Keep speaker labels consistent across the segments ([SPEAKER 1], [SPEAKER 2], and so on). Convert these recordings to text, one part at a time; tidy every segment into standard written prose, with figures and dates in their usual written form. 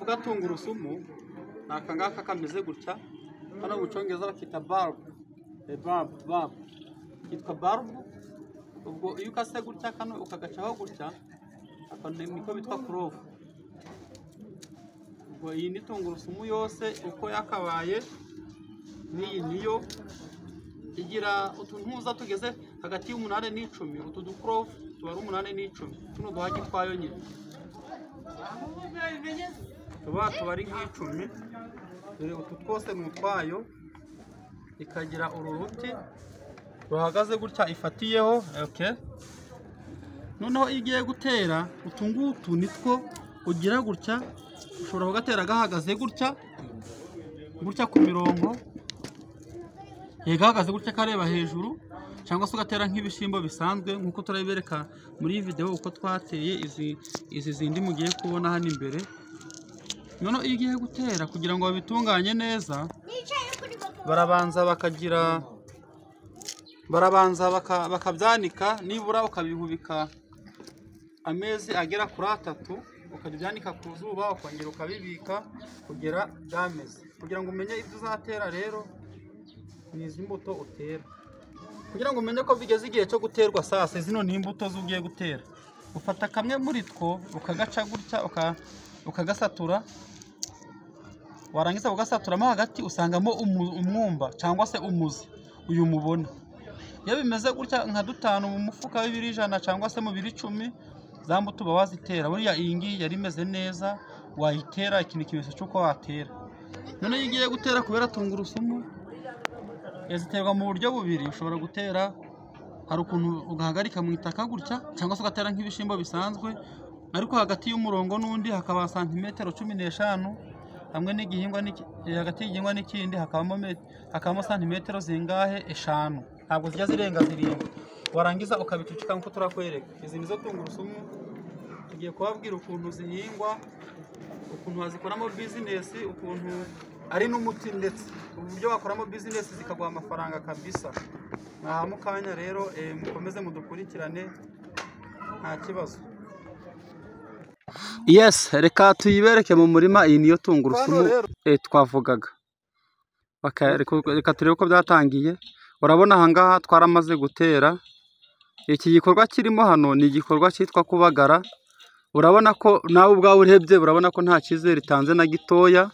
[SPEAKER 1] Tuvuga tungurusumu ni aka ngaka kameze gutya, hano mu cyongereza bakita bulb, bulb, bulb kitwa bulb. Ubwo iyo ukase gutya kano ukagacaho gutya, aka niko bitwa clove. Ubwo iyi ni tungurusumu yose uko yakabaye, n'iyi niyo igira utuntuza tugeze hagati y'umunani n'icumi. Utu du clove tuba ari umunani n'icumi, tuno duhagi twayo nyine tuba ari nk'icumi. Dore utu twose ni utwayo. Ikagira uru ruti ruhagaze gutya ifatiyeho. Okay. Noneho iyo ugiye gutera utu ngutu nitwo ugira gutya, ushobora kugatera gahagaze gutya gutya ku mirongo, gahagaze gutya kareba hejuru, cyangwa se ugatera nk'ibishyimbo bisanzwe nk'uko turabibereka muri iyi video uko twateye izi zindi mugiye kubona hano imbere. Noneho iyo ugiye gutera kugira ngo babitunganye neza, barabanza bakagira barabanza bakabyanika, nibura ukabihubika amezi agera kuri 3, ukajya ubyanika ku zuba, ukongera ukabibika kugera byameze. Kugira ngo umenye ibyo uzatera rero ni izi mbuto utera, kugira ngo umenye ko bigeze igihe cyo guterwa. Sasa zino ni imbuto z'ugiye gutera, ufata kamwe muri two ukagaca gutya, ukagasatura, warangiza ugasaturamo hagati usangamo umwumba cyangwa se umuzi uyu mubona. Iyo bimeze gutya nka dutanu mu mufuka w'ibiro 100 cyangwa se mu biro 10, za mbuto uba wazitera. Buriya iyi ngiyi yari imeze neza, wayitera, iki ni ikimenyetso cy'uko watera. Noneho iyo ugiye gutera, kubera tungurusumu ziterwa mu buryo bubiri, ushobora gutera hari ukuntu ugahagarika mu itaka gutya, cyangwa se ugatera nk'ibishyimbo bisanzwe, ariko hagati y'umurongo n'undi hakaba santimetero 15, hamwe n'igihingwa hagati y'igihingwa n'ikindi hakabamo santimetero zingahe? 5, ntabwo zijya zirenga 7. Warangiza ukabicucika nk'uko turakwereka. Izi nizo tungurusumu tugiye kubabwira ukuntu zihingwa, ukuntu wazikoramo bizinesi, ukuntu ari n'umuti, ndetse uburyo wakoramo bizinesi zikaguha amafaranga kabisa. Naha mukanya rero mukomeze mudukurikirane nta kibazo. Yes, reka tuyibereke mu murima. Iyi niyo tungurusumu twavugaga. Reka turebe uko byatangiye. Urabona aha ngaha twaramaze gutera. Iki gikorwa kirimo hano ni igikorwa cyitwa kubagara. Urabona ko nawe ubwawe urebye urabona ko nta cyizere itanze na gitoya,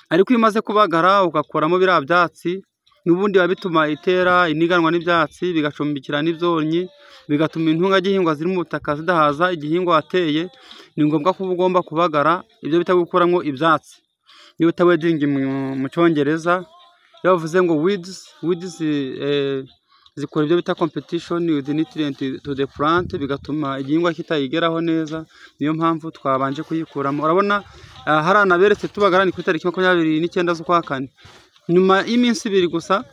[SPEAKER 1] ariko iyo umaze kubagara ugakuramo biriya byatsi, n'ubundi biba bituma itera iniganwa n'ibyatsi, bigacumbikira n'ibyonnyi, bigatuma intungagihingwa ziri mu butaka zidahaza igihingwa wateye. Ni ngombwa ko uba ugomba kubagara, ibyo bita gukuramo ibyatsi, iyo bita weeding mu cyongereza. Iyo bavuze ngo weeds, weeds zikora ibyo bita competition with nutrient to the plant, bigatuma igihingwa kitayigeraho neza. Niyo mpamvu twabanje kuyikuramo. Urabona hariya naberetse tubagara ni ku itariki 29 z'ukwa kane. Nyuma y'iminsi 2 gusa,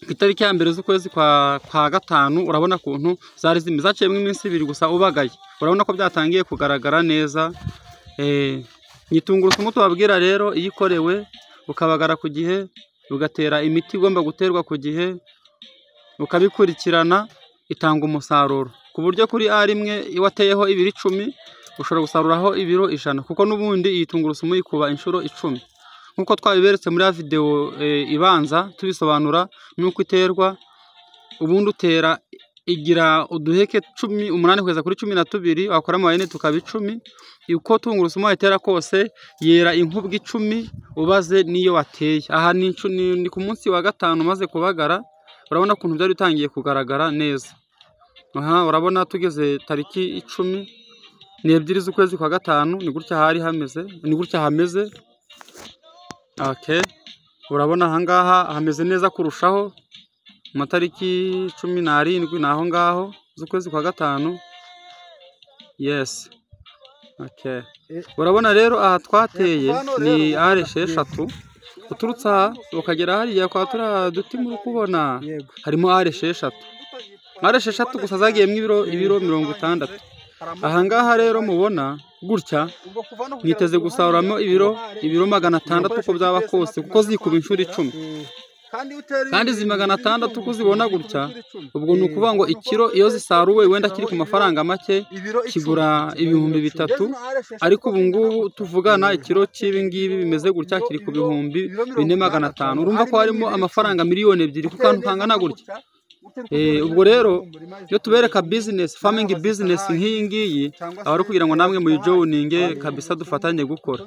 [SPEAKER 1] ku itariki ya 1 z'ukwezi kwa 5, urabona ukuntu zari zimeze. Zaciyemo iminsi 2 gusa ubagaye, urabona ko byatangiye kugaragara neza. Ni tungurusumu tubabwira rero, iyo ikorewe ukabagara ku gihe, ugatera imiti igomba guterwa ku gihe, ukabikurikirana, itanga umusaruro ku buryo kuri ari imwe wateyeho ibiro 10 ushobora gusaruraho ibiro 100, kuko n'ubundi iyi tungurusumu ikuba inshuro 10 nk'uko twabiberetse muri ya video ibanza tubisobanura n'uko iterwa. Ubundi utera igira uduheke 18 kugeza kuri 12, wakora amayene tukaba 10. Uko tungurusumu wayitera kose yera inkubwe 10 ubaze niyo wateye. Aha ni ku munsi wa 5 umaze kubagara, urabona ukuntu byari bitangiye kugaragara neza. Aha urabona tugeze tariki 12 z'ukwezi kwa 5, ni gutya hari hameze, ni gutya hameze. Okay, urabona aha ngaha hameze neza kurushaho. Mu matariki 17 naho ngaho z'ukwezi kwa 5. Yes. Okay. Urabona rero aha twateye ni are 6 uturutse aha ukagera hariya kwa turiya duti muri kubona harimo are 6. Are 6 gusa zagiyemo ibiro 60. Aha ngaha rero mubona gutya niteze gusaruramo ibiro 600 uko byaba kose, kuko zikuba inshuro 10. Kandi izi 600 uko uzibona gutya, ubwo ni ukuvuga ngo ikiro iyo zisaruwe wenda kiri ku mafaranga make kigura 3000, ariko ubu ngubu tuvugana ikiro cy'ibi ngibi bimeze gutya kiri ku 4500. Urumva ko harimo amafaranga 2,000,000 ku kantu kangana gutya. Ubwo rero iyo tubereka business, farming business nk'iyi ngiyi, aba ari kugira ngo namwe muyijoininge kabisa, dufatanye gukora.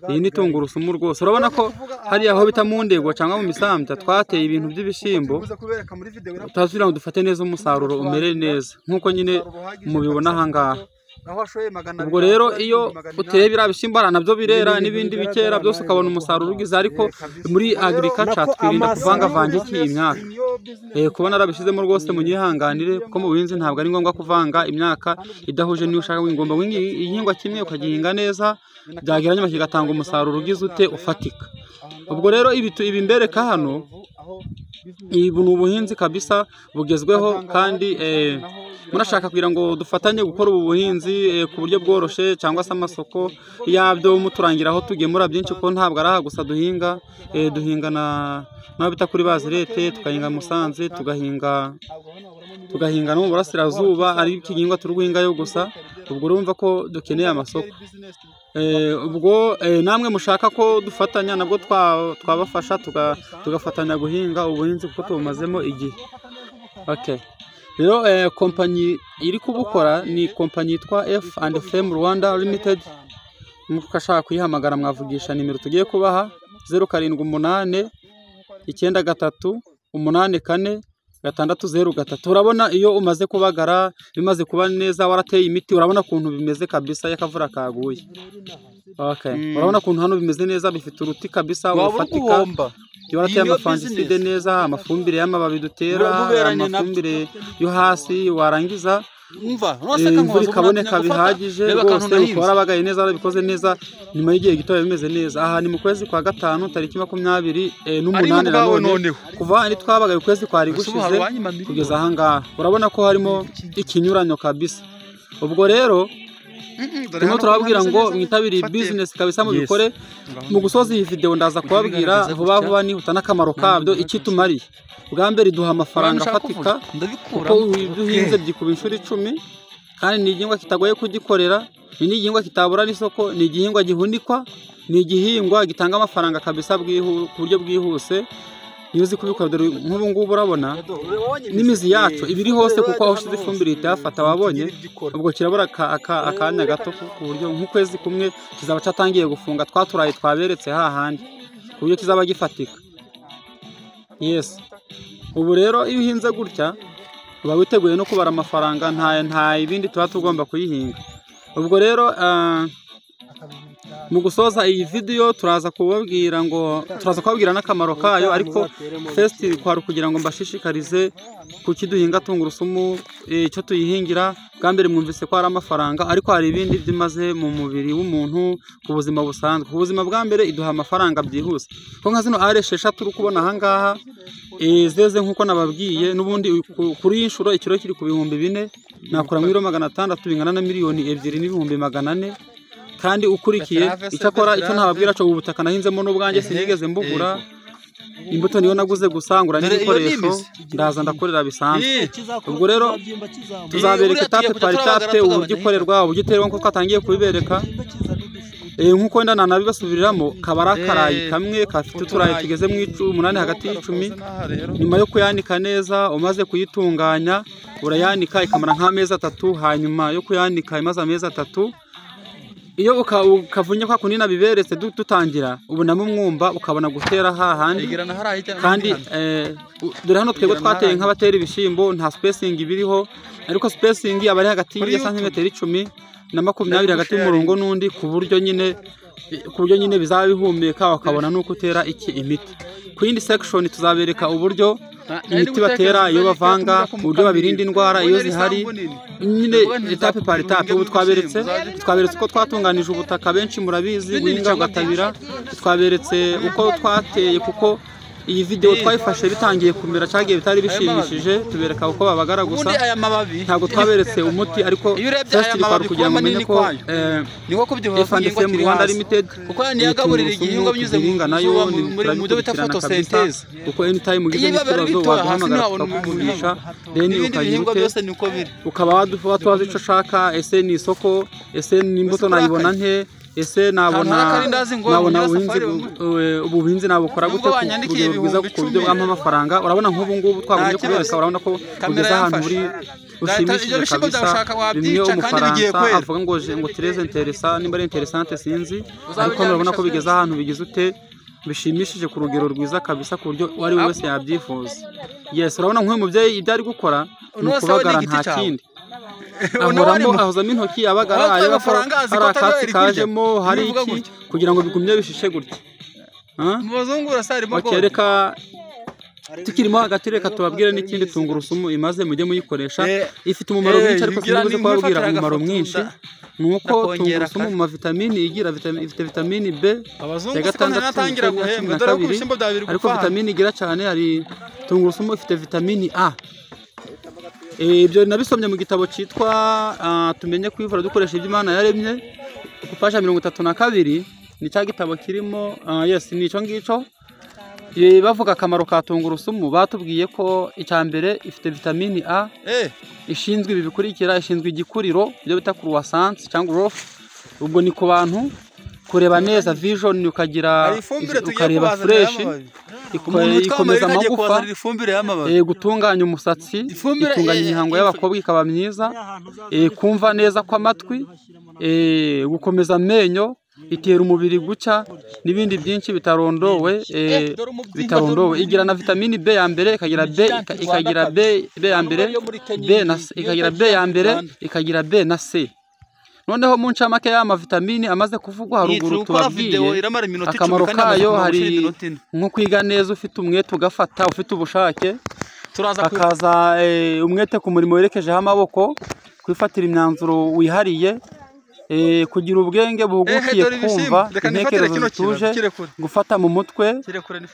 [SPEAKER 1] Iyi ni tungurusumu rwose. Urabona ko hariya aho bita mu Ndego cyangwa mu Misambya twateye ibintu by'ibishyimbo, tugira ngo dufate neza umusaruro umere neza nk'uko nyine mubibona aha ngaha. Ubwo rero iyo uteye biriya bishyimbo nabyo birera n'ibindi bikera byose ukabona umusaruro ugize. Ariko muri agriculture twirinda kuvangavanga iki imyaka. Kubona narabishyizemo rwose munyihanganire, kuko mu buhinzi ntabwo ari ngombwa kuvanga imyaka idahuje n'iyo ushaka. Ngomba igihingwa kimwe ukagihinga neza, byagera nyuma kigatanga umusaruro ugize ute ufatika. Ubwo rero ibi mbereka hano, ibu ni ubuhinzi kabisa bugezweho, kandi murashaka kugira ngo dufatanye gukora ubu buhinzi ku buryo bworoshe, cyangwa se amasoko yabyo muturangira aho tugemura byinshi, kuko ntabwo ari aha gusa duhinga. Duhinga n'aho bita kuri Bazirete, tugahinga Musanze, tugahinga no mu Burasirazuba, ari igihingwa turi guhingayo gusa. Ubwo urumva ko dukeneye amasoko. Ubwo namwe mushaka ko dufatanya nabwo twabafasha tugafatanya guhinga ubuhinzi kuko tubumazemo igihe. Okay. Rero kompanyi iri kubukora ni kompanyi yitwa F&FM Rwanda Limited. Mukashaka kuyihamagara mwavugisha nimero tugiye kubaha 078 93 84 603. Urabona iyo umaze kubagara bimaze kuba neza, warateye imiti, urabona ukuntu bimeze kabisa yakavura kaguye. Okay. Urabona ukuntu hano bimeze neza, bifite uruti kabisa ufatika. Iyo warateye amafangiside neza, amafumbire y'amababi dutera, amafumbire yo hasi, warangiza imvura ikaboneka bihagije rwose, ukaba warabagaye neza, warabikoze neza, nyuma y'igihe gito bimeze neza. Aha ni mu kwezi kwa 5 tariki 28 nanone, kuva ni twabagaye ukwezi kwari gushize kugeza aha ngaha. Urabona ko harimo ikinyuranyo kabisa. Ubwo rero turimo turababwira ngo mwitabire business kabisa, mubikore. Mu gusoza iyi video ndaza kubabwira vuba vuba nihuta n'akamaro kabyo, iki tumariye. Bwa mbere iduha amafaranga afatika, kuko ibyo uhinze byikuba inshuro 10, kandi ni igihingwa kitagoye kugikorera, ni igihingwa kitabura n'isoko, ni igihingwa gihunikwa, ni igihingwa gitanga amafaranga kabisa ku buryo bwihuse. Iyo uzi kubikora, dore nk'ubu ngubu urabona n'imizi yacu ibiri hose, kuko aho ushize ifumbire ihita yafata, wabonye. Ubwo kirabura akanya gato, ku buryo nk'ukwezi kumwe kizaba cyatangiye gufunga twaturaye twaberetse hahandi, ku buryo kizaba gifatika. Yes. Ubu rero iyo uhinze gutya uba witeguye no kubara amafaranga, nta ibindi tuba tugomba kuyihinga. Ubwo rero mu gusoza iyi video turaza kubabwira ngo turaza kubabwira n'akamaro kayo, ariko first kwari kugira ngo mbashishikarize kuki duhinga tungurusumu, icyo tuyihingira. Bwa mbere mwumvise ko ari amafaranga, ariko hari ibindi byimaze mu mubiri w'umuntu ku buzima busanzwe. Ku buzima bwa mbere iduha amafaranga byihuse, ko nka zino are 6 turi kubona aha ngaha zeze nk'uko nababwiye, n'ubundi kuri iyi nshuro ikiro kiri ku 4000, nakura mu 600,000 bingana na 2,400,000. Kandi ukurikiye icyakora icyo ntababwira cyo ubutaka nahinzemo n'ubwanjye sinigeze mbugura, imbuto niyo naguze gusa ngura n'ibikoresho ndaza ndakorera bisanzwe. Ubwo rero tuzabereka etape par etape uburyo ikorerwa, uburyo iterwa nk'uko twatangiye kubibereka. Nk'uko wenda nanabibasubiriramo, kaba ari akarayi kamwe gafite uturayi tugeze mu 8 hagati y'icumi. Nyuma yo kuyanika neza, umaze kuyitunganya urayanika ikamara nk'amezi 3. Hanyuma yo kuyanika imaze amezi 3, iyo ukavunya kwa kundi nabiberetse dutangira, ubonamo umwumba ukabona gutera hahandi. Kandi dore hano twebwe twateye nk'abatera ibishyimbo, nta spacing biriho, ariko spacing aba ari hagati ya santimetero 10 na 20 hagati y'umurongo n'undi, ku buryo nyine bizaba bihumeka, bakabona nuko utera iki imiti. Ku yindi section tuzabereka uburyo imiti batera, iyo bavanga, uburyo babirinda indwara iyo zihari, nyine etape par etape. Ubu twaberetse uko twatunganije ubutaka, benshi murabizi guhinga ugatabira, twaberetse uko twateye, kuko Iyi video twayifashe bitangiye kumera, cyagiye bitari bishimishije, tubereka uko babagara gusa, ntabwo twaberetse umuti, ariko first twari kugira ngo umenye ko F&FM Rwanda Limited
[SPEAKER 2] kuko niyagaburira igihingwa binyuze mu
[SPEAKER 1] nayo
[SPEAKER 2] mu byo bita photosynthèse,
[SPEAKER 1] kuko anytime ugize n'ikibazo waduhamagara tukakuvugisha, then ukagira ute ukaba watubaza icyo ushaka. Ese ni isoko, ese ni imbuto nayibona nte, ese nabona ubuhinzi nabukora gute ku rugero rwiza ku buryo bwampa amafaranga. Urabona nk'ubu ngubu twagumye kubereka, urabona ko ugeze ahantu buri ushimishije kabisa. Bimwe umufaransa avuga ngo ngo très intéressant, nimba ari intéressante sinzi, ariko urabona ko bigeze ahantu bigize ute bishimishije ku rugero rwiza kabisa, ku buryo uwo ari we wese yabyifuza. Yes, urabona nk'uyu mubyeyi ibyo ari gukora ni ukubagara nta kindi, ahoramo ahozamo intoki abagara, areba ko hari akatsi kajemo, hari iki, kugira ngo bigumye bishishe gutya. Reka tukirimo hagati, reka tubabwire n'ikindi tungurusumu imaze, mujye muyikoresha, ifite umumaro mwinshi, ariko sinibuze kubabwira umumaro mwinshi. Ni uko tungurusumu mu mavitamini igira, ifite vitamini B ya 6, 12, ariko vitamini igira cyane hari tungurusumu ifite vitamini A. Ibyo nabisomye mu gitabo cyitwa Tumenye Kwivura Dukoresha Ibyo Imana Yaremye, ku paji 32, ni cya gitabo kirimo, yes ni icyo ngicyo. Bavuga akamaro ka tungurusumu, batubwiye ko icya mbere ifite vitamini A, ishinzwe ibi bikurikira: ishinzwe igikuriro, ibyo bita croissance cyangwa growth, ubwo ni ku bantu kureba neza vision, ukagira ukareba fresh, ikomeza amagufa, gutunganya umusatsi, itunganya imihango y'abakobwa ikaba myiza, kumva neza kw'amatwi, gukomeza amenyo, itera umubiri gucya n'ibindi byinshi bitarondowe. Igira na vitamini B ya mbere, ikagira B, ikagira B ya mbere, B na C, ikagira B ya mbere, ikagira B na C. Noneho mu ncamake y'ama vitamini amaze kuvugwa haruguru tubabwiye akamaro kayo, hari nko kwiga neza ufite umwete, ugafata ufite ubushake, hakaza umwete ku murimo werekejeho amaboko, kwifatira imyanzuro wihariye, kugira ubwenge buhugukiye kumva intekerezo zituje, gufata mu mutwe,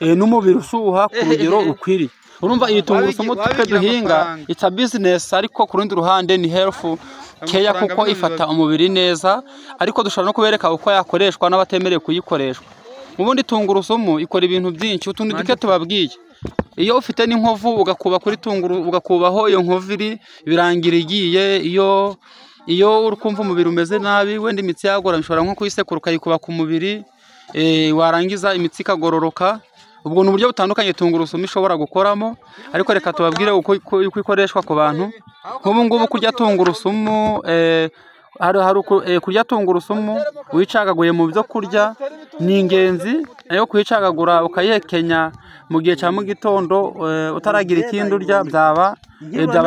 [SPEAKER 1] n'umubiri ushuha ku rugero rukwiriye. Urumva iyi tungurusumu twe duhinga it's a business, ariko ku rundi ruhande ni health care, kuko ifata umubiri neza, ariko dushobora no kubereka uko yakoreshwa n'abatemerewe kuyikoreshwa. Ubundi tungurusumu ikora ibintu byinshi, utundi duke tubabwiye. Iyo ufite n'inkovu ugakuba kuri tunguru, ugakubaho iyo nkovu iri, birangira igiye. Iyo uri kumva umubiri umeze nabi, wenda imitsi yagora, ushobora nko kuyisekura ukayikuba ku mubiri, warangiza imitsi ikagororoka. Ubwo ni uburyo butandukanye tungurusumu ishobora gukoramo, ariko reka tubabwire uko ikoreshwa ku bantu. Nk'ubu ngubu kurya tungurusumu, kurya tungurusumu wicagaguye mu byo kurya ni ingenzi. Nayo kuyicagagura ukayihekenya mu gihe cya mu gitondo utaragira ikindi urya, byaba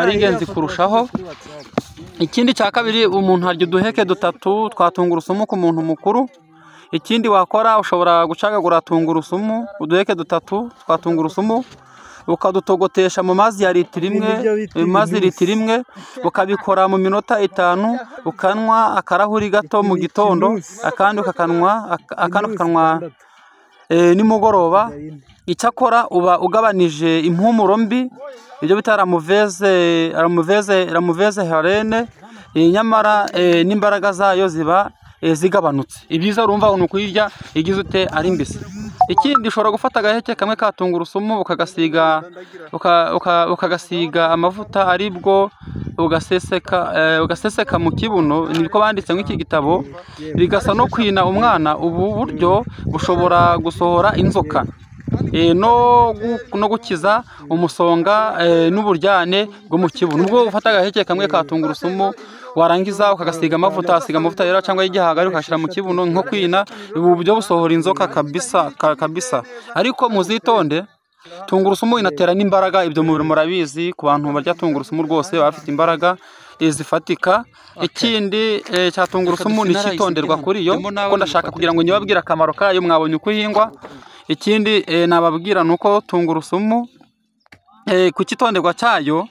[SPEAKER 1] ari ingenzi kurushaho. Ikindi cya kabiri, umuntu arya uduheke 3 twa tungurusumu ku muntu mukuru. Ikindi wakora, ushobora gucagagura tungurusumu uduheke 3 twa tungurusumu, ukadutogotesha mu mazi ya litiro imwe, mazi litiro imwe, ukabikora mu minota 5, ukanywa akarahuri gato mu gitondo, akandi ukakanwa nimugoroba. Icyakora uba ugabanije impumuro mbi, ibyo bita ramuveze harene, nyamara n'imbaraga zayo ziba zigabanutse. Ibyiza urumva ni ukuyirya igize ute ari mbisi. Ikindi ushobora gufata agaheke kamwe ka tungurusumu ukagasiga ukagasiga amavuta, aribwo ugaseseka mu kibuno, niko banditse nk'iki gitabo, bigasa no kwina umwana. Ubu buryo bushobora gusohora inzoka no gukiza umusonga n'uburyane bwo mu kibuno. Ubwo ufata agaheke kamwe ka tungurusumu warangiza ukagasiga amavuta, asiga amavuta yera cyangwa y'igihagari, ukashyira mu kibuno nko kwina, ubu buryo busohora inzoka kabisa kabisa. Ariko muzitonde, tungurusumu inatera n'imbaraga, ibyo mubiri murabizi, ku bantu barya tungurusumu rwose baba bafite imbaraga zifatika. Ikindi cya tungurusumu ni cyitonderwa kuri yo, kuko ndashaka kugira ngo nyibabwire akamaro kayo, mwabonye uko ihingwa. Ikindi nababwira nuko tungurusumu ku cyitonderwa cyayo,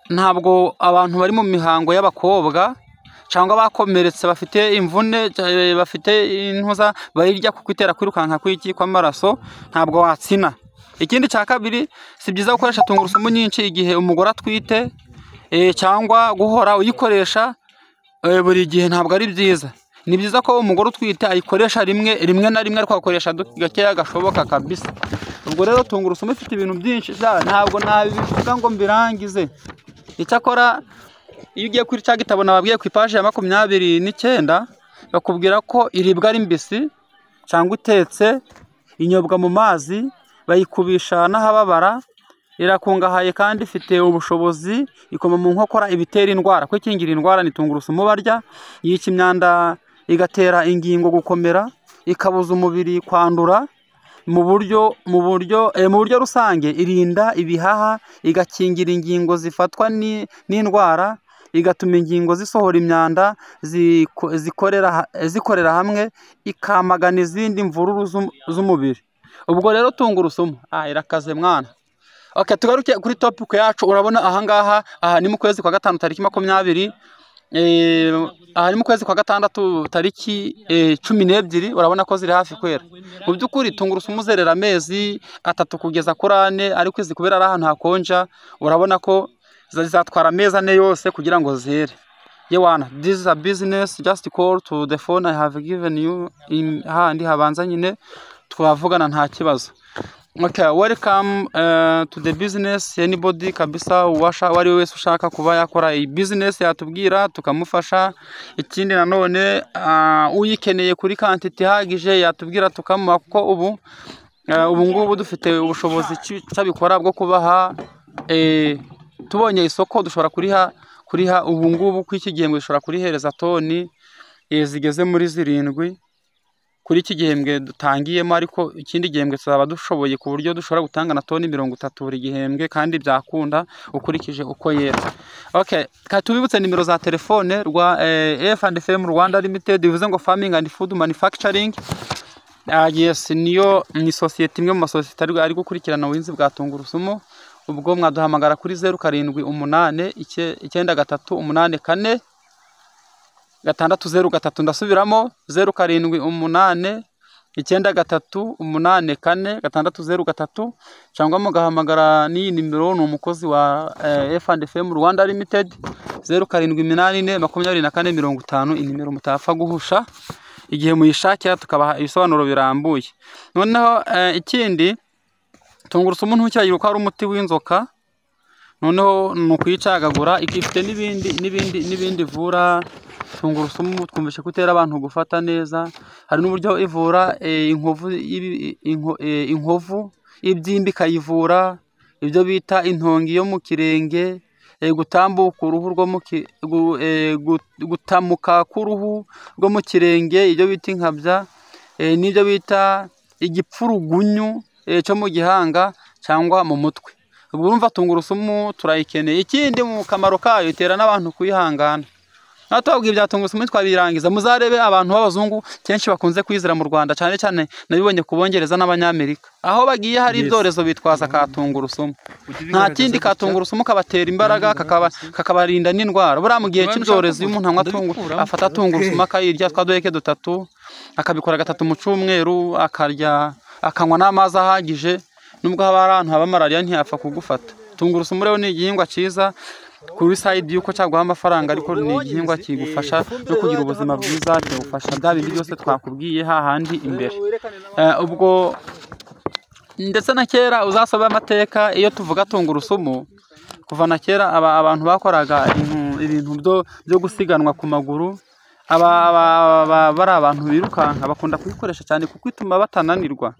[SPEAKER 1] ntabwo abantu bari mu mihango y'abakobwa cyangwa bakomeretse bafite imvune, bafite intuza, bayirya kuko itera kwirukanka kw'iki kw'amaraso, ntabwo watsina. Ikindi cya kabiri, si byiza gukoresha tungurusumu nyinshi igihe umugore atwite, cyangwa guhora uyikoresha buri gihe, ntabwo ari byiza. Ni byiza ko umugore utwite ayikoresha rimwe rimwe na rimwe, ariko agakoresha gakeya gashoboka kabisa. Ubwo rero tungurusumu ifite ibintu byinshi, ntabwo nabivuga ngo mbirangize. Icyakora iyo ugiye kuri cya gitabo nababwiye ku ipaji ya 29, bakubwira ko iribwa ari mbisi cyangwa itetse, inyobwa mu mazi, bayikubisha n'ahababara, irakungahaye kandi ifite ubushobozi, ikoma mu nkokora ibitera indwara, kwikingira indwara ni tungurusumu barya, yica imyanda, igatera ingingo gukomera, ikabuza umubiri kwandura. Mu buryo rusange irinda ibihaha, igakingira ingingo zifatwa n'indwara, igatuma ingingo zisohora imyanda zikorera hamwe, ikamagana izindi mvururu z'umubiri. Ubwo rero tungurusumu irakaze mwana. Okay, tugaruke kuri topic yacu. Urabona ahangaha, aha ni mu kwezi kwa gatanu tariki 20, aha ni mu kwezi kwa gatandatu tariki 12. Urabona ko ziri hafi kwera. Mu by'ukuri tungurusumu zerera amezi 3 kugeza kuri 4, ariko izi kubera ari ahantu hakonja, urabona ko zizatwara amezi 4 yose kugira ngo zere. Yewana, this is a business, just call to the phone I have given you in handi habanza nyine twavugana nta kibazo. Okay, welcome to the business. Anybody kabisa uwasha uwo ari we wese ushaka kuba yakora iyi business yatubwira tukamufasha. Ikindi nanone, uyikeneye kuri quantity ihagije yatubwira tukamuha, kuko ubu ngubu dufite ubushobozi cyabikora bwo kubaha. Tubonye isoko dushobora kuriha ubu ngubu ku iki gihembwe, dushobora kurihereza toni zigeze muri 7 kuri iki gihembwe dutangiyemo, ariko ikindi gihembwe tuzaba dushoboye ku buryo dushobora gutanga na toni 30 buri gihembwe, kandi byakunda ukurikije uko yera. Okay, ka tubibutse nimero za telefone rwa F&FM Rwanda Limited, bivuze ngo Farming and Food Manufacturing. Yes, niyo ni sosiyete imwe mu masosiyete ari gukurikirana ubuhinzi bwa tungurusumu. Ubwo mwaduhamagara kuri 078 93 84 603. Ndasubiramo: 078 93 84 603, cyangwa mugahamagara n'iyi nimero, ni umukozi wa F&FM Rwanda Limited, 0784 24 50, inimero mutapfa guhusha igihe muyishakira, tukabaha ibisobanuro birambuye. Noneho ikindi, tungurusumu ntucyagire ko ari umuti w'inzoka. Noneho ni ukuyicagagura, ifite n'ibindi n'ibindi n'ibindi ivura. Tungurusumu twumvishe ko itera abantu gufata neza. Hari n'uburyo ivura inkovu, inkovu y'ibyimba ikayivura, ibyo bita intongi yo mu kirenge, gutambuka uruhu rwo mu gutamuka k'uruhu rwo mu kirenge, ibyo bita inkabya, n'ibyo bita igipfurugunyu cyo mu gihanga cyangwa mu mutwe. Ubwo urumva tungurusumu turayikeneye. Ikindi mu kamaro kayo, itera n'abantu kwihangana. Naho tubabwiye ibya tungurusumu twabirangiza. Muzarebe abantu b'abazungu kenshi bakunze kwizera mu Rwanda, cyane cyane nabibonye ku Bongereza n'Abanyamerika, aho bagiye hari ibyorezo bitwaza ka tungurusumu, nta kindi. Ka tungurusumu kabatera imbaraga, kakabarinda n'indwara. Buriya mu gihe cy'ibyorezo iyo umuntu anywa afata tungurusumu akayirya twa duheke dutatu, akabikora gatatu mu cyumweru, akarya akanywa n'amazi ahagije, nubwo haba hari ahantu haba malariya ntiyapfa kugufata. Tungurusumu rero ni igihingwa cyiza kuri side y'uko cyaguha amafaranga, ariko ni igihingwa kigufasha no kugira ubuzima bwiza, kigufasha bya bindi byose twakubwiye hahandi imbere. Ubwo ndetse na kera uzasobe amateka, iyo tuvuga tungurusumu, kuva na kera abantu bakoraga ibintu byo gusiganwa ku maguru, bari abantu birukanka bakunda kuyikoresha cyane kuko ituma batananirwa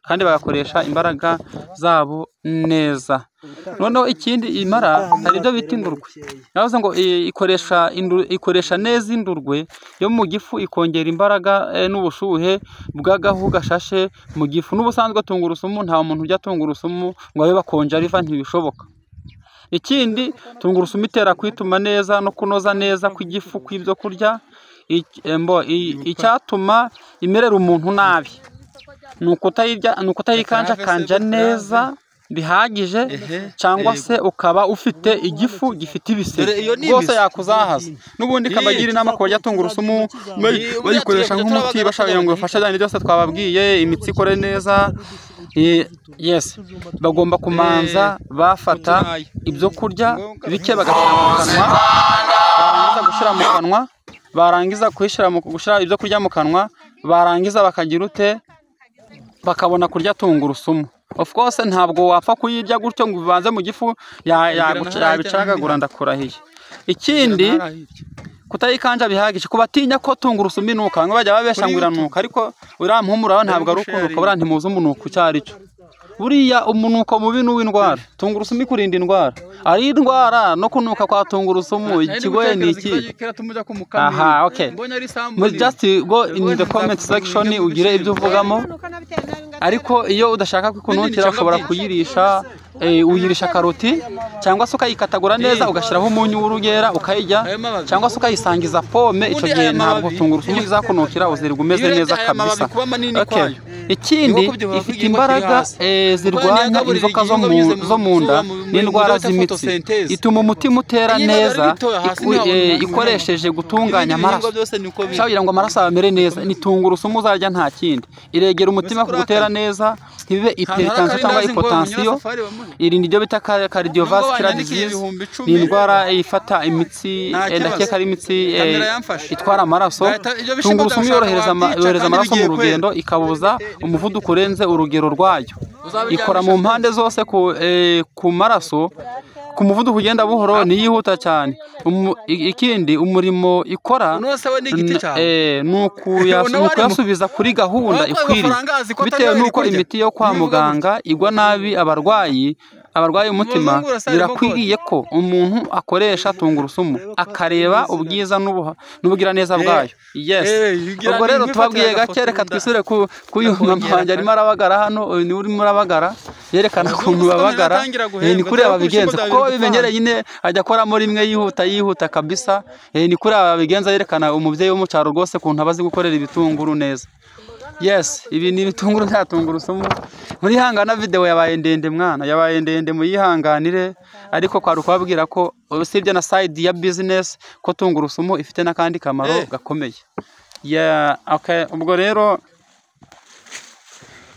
[SPEAKER 1] kandi bagakoresha imbaraga zabo neza. Noneho ikindi imara, hari ibyo bita indurwe. Navuze ngo ikoresha neza indurwe yo mu gifu, ikongera imbaraga n'ubushuhe bw'agahu gashashe mu gifu. N'ubusanzwe tungurusumu, nta muntu ujya tungurusumu ngo abe bakonja riva, ntibishoboka. Ikindi, tungurusumu itera kwituma neza no kunoza neza kw'igifu kw'ibyo kurya. Icyatuma imerera umuntu nabi ni ukutayirya, ni ukutayikanjakanja neza. bihagije, cyangwa se ukaba ufite igifu gifite ibisebe, rwose yakuzahaza. N'ubundi ikabagira inama ku barya tungurusumu bayikoresha nk'umuti, bashaka ngo bafashe cyane byose twababwiye, imitsi ikore neza. Yes, bagomba kumanza bafata ibyo kurya bike bagashyira mu kanwa, barangiza gushyira mu kanwa, barangiza gushyira ibyo kurya mu kanwa, barangiza bakagira ute, bakabona kurya tungurusumu. Of course ntabwo wapfa kuyirya gutyo ngo ubanze mu gifu, yabicagagura ndakurahiye. Ikindi, kutayikanja bihagije, kubatinya ko tungurusumu inuka, bamwe bajya babesha ngo iranuka, ariko uriya mpumuro ntabwo ari ukunuka, buriya ntimuzi umunuko icyo ari cyo. Buriya umunuko mubi ni uw'indwara. Tungurusumu ikurinda indwara, ari indwara no kunuka kwa tungurusumu ikigoye ni iki? Aha, okay, just go in the comment section ugire ibyo uvugamo. Ariko iyo udashaka kwikunukira ushobora kuyirisha, uyirisha karoti, cyangwa se ukayikatagura neza ugashyiraho umunyu w'urugera ukayirya, cyangwa se ukayisangiza pome. Icyo gihe ntabwo tungurusumu izakunukira, uzirirwa umeze neza kabisa. Okay. Ikindi, ifite imbaraga zirwanya inzoka zo mu nda n'indwara z'imitsi, ituma umutima utera neza ikoresheje gutunganya amaraso, kugira ngo amaraso amere neza. Ni tungurusumu uzarya nta kindi, iregera umutima kugutera neza, ntibibe hypertension cyangwa hypotension. Irinda ibyo bita cardiovascular disease, ni indwara ifata imitsi, ndakeka ari imitsi itwara amaraso. Tungurusumu yorohereza amaraso mu rugendo, ikabuza umuvuduko urenze urugero rwayo. Ikora mu mpande zose ku maraso, ku muvuduko ugenda buhoro niyihuta cyane. Ikindi umurimo ikora ni ukuyasubiza kuri gahunda ikwiriye, bitewe n'uko imiti yo kwa muganga igwa nabi abarwayi umutima. Birakwiriye ko umuntu akoresha tungurusumu akareba ubwiza n'ubugiraneza bwayo. Yes, ubwo rero tubabwiye gake, reka twisure ku mama wanjye arimo arabagara hano, ni urimo arabagara yerekana ukuntu babagara, ni kuri aba bigenza, kuko bimenyereye nyine ajya akoramo rimwe yihuta yihuta kabisa. Ni kuri aba bigenza, yerekana umubyeyi wo mu cyaro rwose ukuntu aba azi gukorera ibitunguru neza. Yes, ibi ni ibitunguru nta tungurusumu. Muri hangana video yabaye ndende mwana, yabaye ndende muyihanganire, ariko kwari ukubabwira ko usibye na side ya business ko tungurusumu ifite n'akandi kamaro gakomeye. Yeah, okay, ubwo rero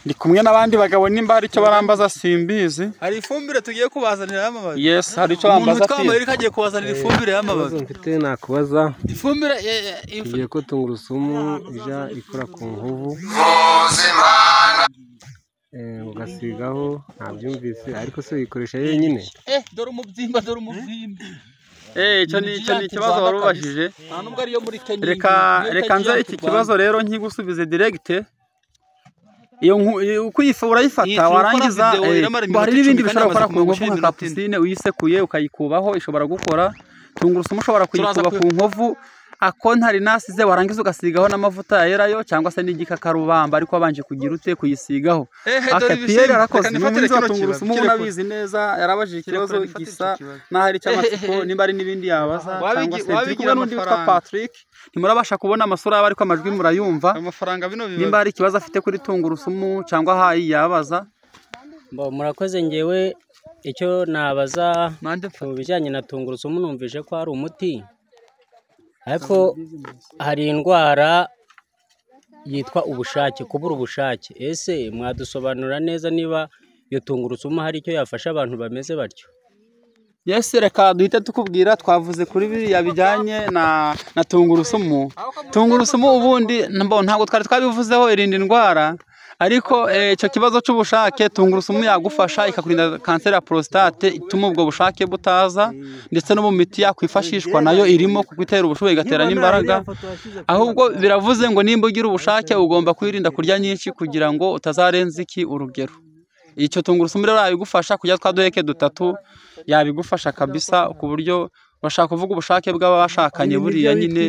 [SPEAKER 1] ndi kumwe n'abandi bagabo, nimba hari icyo barambaza simbizi.
[SPEAKER 2] Hari ifumbire tugiye kubazanira y'amababi.
[SPEAKER 1] Yes, hari icyo bambaza.
[SPEAKER 2] Umuntu witwa Amerika agiye kubazanira ifumbire y'amababi.
[SPEAKER 3] Mfite nakubaza.
[SPEAKER 2] Ifumbire
[SPEAKER 3] tugiye ko tungurusumu ija ikora ku nkovu, ugasigaho, ntabyumvise, ariko se uyikoresha yenyine?
[SPEAKER 2] Dore umubyimba, dore umubyimba.
[SPEAKER 1] Icyo ni ikibazo warubajije.
[SPEAKER 2] Nta nubwo ariyo muri Kenya.
[SPEAKER 1] Reka nze iki kibazo rero nkigusubize direct. Iyo uko urayifata warangiza, hari n'ibindi bishobora gukora ku nkovu nka kapusine, uyisekuye ukayikubaho ishobora gukora. Tungurusumu ushobora kuyikuba ku nkovu akontari nasize, warangiza ugasigaho n'amavuta ya elayo cyangwa se n'igikakarubamba, ariko wabanje kugira ute kuyisigaho. Pierre arakoze, ni umuhinzi wa tungurusumu unabizi neza, yarabajije ikibazo gisa n'aho ari icy'amatsiko, nimba ari n'ibindi yabaza, cyangwa se turi kumwe n'undi witwa Patrick, ntimurabasha kubona amasura yabo ariko amajwi murayumva. Nimba hari ikibazo afite kuri tungurusumu cyangwa hayi yabaza.
[SPEAKER 4] Murakoze. Ngewe icyo nabaza ku bijyanye na tungurusumu, numvise ko ari umuti, ariko hari indwara yitwa ubushake, kubura ubushake. Ese mwadusobanura neza niba iyo tungurusumu hari icyo yafasha abantu bameze batyo?
[SPEAKER 1] Yes, reka duhite tukubwira. Twavuze kuri biriya bijyanye na tungurusumu. Tungurusumu ubundi ntabwo twari twabivuzeho irinda indwara, ariko icyo kibazo cy'ubushake tungurusumu yagufasha, ikakurinda kanseri ya prostate ituma ubwo bushake butaza, ndetse no mu miti yakwifashishwa nayo irimo, kuko itera ubushuhe igatera n'imbaraga. Ahubwo biravuze ngo nimba ugira ubushake ugomba kwirinda kurya nyinshi kugira ngo utazarenza iki urugero. Icyo tungurusumu rero yabigufasha, kujya twa duheke dutatu yabigufasha kabisa, ku buryo bashaka kuvuga ubushake bw'abashakanye buriya nyine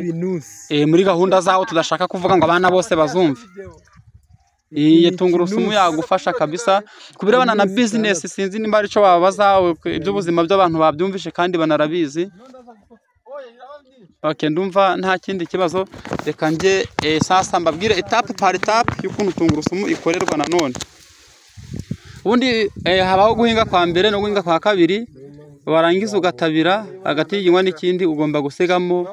[SPEAKER 1] muri gahunda zaho tudashaka kuvuga ngo abana bose bazumve. Iyi tungurusumu yagufasha kabisa kubirebana na business. Sinzi nimba ari cyo wabaza, iby'ubuzima by'abantu babyumvishe kandi banarabizi. Okay, ndumva nta kindi kibazo. Reka nge sasa mbabwire etape par etape y'ukuntu tungurusumu ikorerwa nanone. Ubundi habaho guhinga kwa mbere no guhinga kwa kabiri, warangiza ugatabira hagati y'igihingwa n'ikindi ugomba gusigamo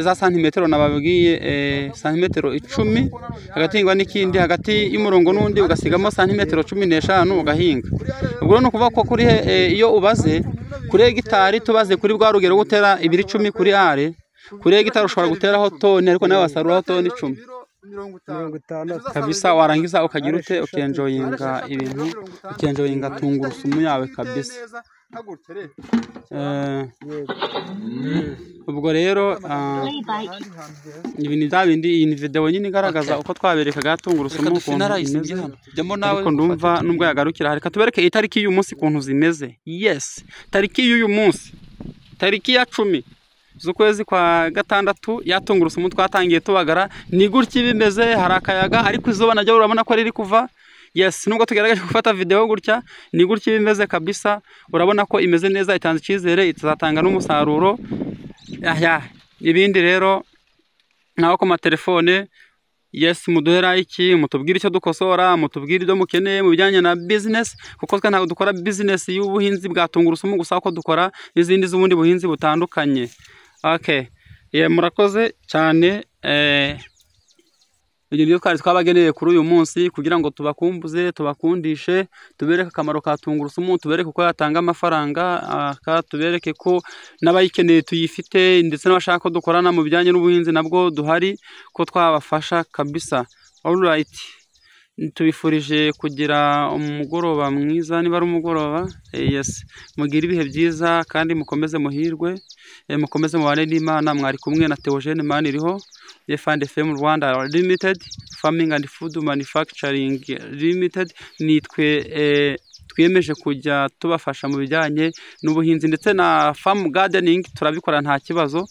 [SPEAKER 1] za santimetero nababwiye, santimetero 10 hagati y'igihingwa n'ikindi, hagati y'umurongo n'undi ugasigamo santimetero 15 ugahinga. Ubwo ni ukuvuga ko kuri iyo ubaze kuri hegitari, tubaze kuri bwa rugero gutera ibiro 10 kuri are, kuri hegitari ushobora guteraho toni, ariko nawe wasaruraho toni 10 kabisa. Warangiza ukagira ute, ukenjoyinga ibintu, ukenjoyinga tungurusumu yawe kabisa. Ubwo rero ibi ni bya bindi, iyi ni video nyine igaragaza uko twaberekaga tungurusumu ukuntu imeze, ariko ndumva nubwo yagarukira. Reka tubereke itariki y'uyu munsi ukuntu zimeze. Yes, tariki y'uyu munsi, tariki ya 10 z'ukwezi kwa 6 ya tungurusumu twatangiye tubagara, ni gutya bimeze. Hari akayaga ariko izuba naryo urabona ko riri kuva. Yes, nubwo tugerageje gufata video gutya, ni gutya bimeze kabisa. Urabona ko imeze neza, itanze icyizere, itazatanga n'umusaruro. Ibindi rero naho ku matelefone, yes, muduhe like, mutubwire icyo dukosora, mutubwire ibyo mukeneye mu bijyanye na business, kuko twe ntabwo dukora business y'ubuhinzi bwa tungurusumu gusa, ko dukora n'izindi z'ubundi buhinzi butandukanye. Okay, murakoze cyane. Ibyo nibyo twari twabageneye kuri uyu munsi kugira ngo tubakumbuze, tubakundishe, tubereke akamaro ka tungurusumu, tubereke uko yatanga amafaranga, tubereke ko n'abayikeneye tuyifite, ndetse n'abashaka ko dukorana mu bijyanye n'ubuhinzi nabwo duhari ko twabafasha kabisa. Alright, tubifurije kugira umugoroba mwiza, niba ari umugoroba. Yes, mugire ibihe byiza kandi mukomeze muhirwe, mukomeze mubane n'Imana. Mwari kumwe na Theogene Maniriho, F&FM Rwanda Limited, Farming and Food Manufacturing Limited. Nitwe twiyemeje kujya tubafasha mu bijyanye n'ubuhinzi ndetse na farm gardening, turabikora nta kibazo.